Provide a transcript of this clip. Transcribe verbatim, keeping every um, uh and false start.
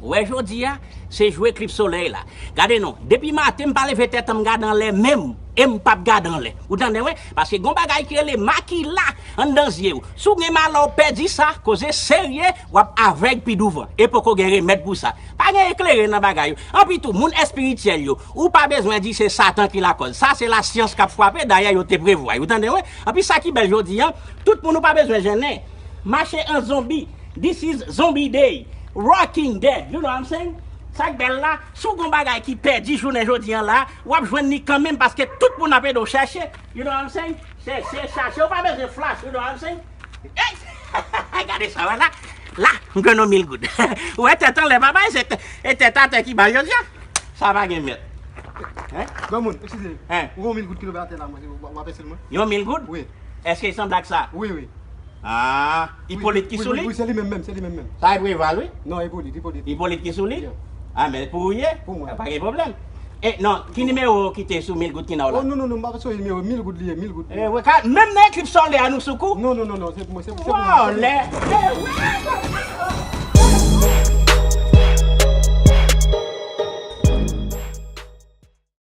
Ou wè jodi a, se jou eklip solèy la. Gade non, depi maten m pa leve tèt an m gade anlè menm, e m p ap gade anlè. Ou tande mwen? Paske gon bagay ki rele makila anndan zye w. Si w gen malè w pèdi sa, koze serye, w ap avèg pi douvan. E poko gen remèd pou sa. Pa gen eklere nan bagay yo. Anpi tou, moun espirityèl yo, ou pa bezwen di se Satan ki lakòz. Sa se lasyans k ap frape, dayè yo te prevwa. Ou tande mwen? Anpi sa ki bèl jodi a, tout moun ou pa bezwen jennen. Mache an zonbi. This is zombie day. Walking dead. You know what I'm saying? Sa k bèl la, si w gon bagay ki pèdi jounen jodi an la, w ap jwenn li kanmenm paske tout moun ap ede w chèche. You know what I'm saying? Se se chache, ou pa bezwen flash, you know what I'm saying? Ey! Gade sa, wè la. La, m jwenn yon mil goud. Ou wè tèt anlè, papa, e se tè- e tèt atè ki ba l jodi a. Sa pa gen mèt. Hein? Granmoun, eskize. Hein? Ou gon mil goud ki tonbe atè la, mwen, w ap pase l mwen? Yon mil goud? Wi. Èske se yon blag sa? Wi, wi. Ah, Ipolit ki sou li? Wi, se li menm, menm, se li menm, menm. Sa e Preval, wi? Non, Ipolit, Ipolit. Ipolit ki sou li? Yeah. Ah, men pou ou ye? Pou mwen. Ah, pa gen pwoblèm. E non, ki nimewo ki te sou mil goud ki nan w la? Oh, non, non, non, m pa sonje nimewo, mil goud li ye, mil goud. E, wi, ka, menm nan eklip solè a nou sou kou? Non, non, non, non, se pou mwen, se pou mwen. Vòlè. E, wi.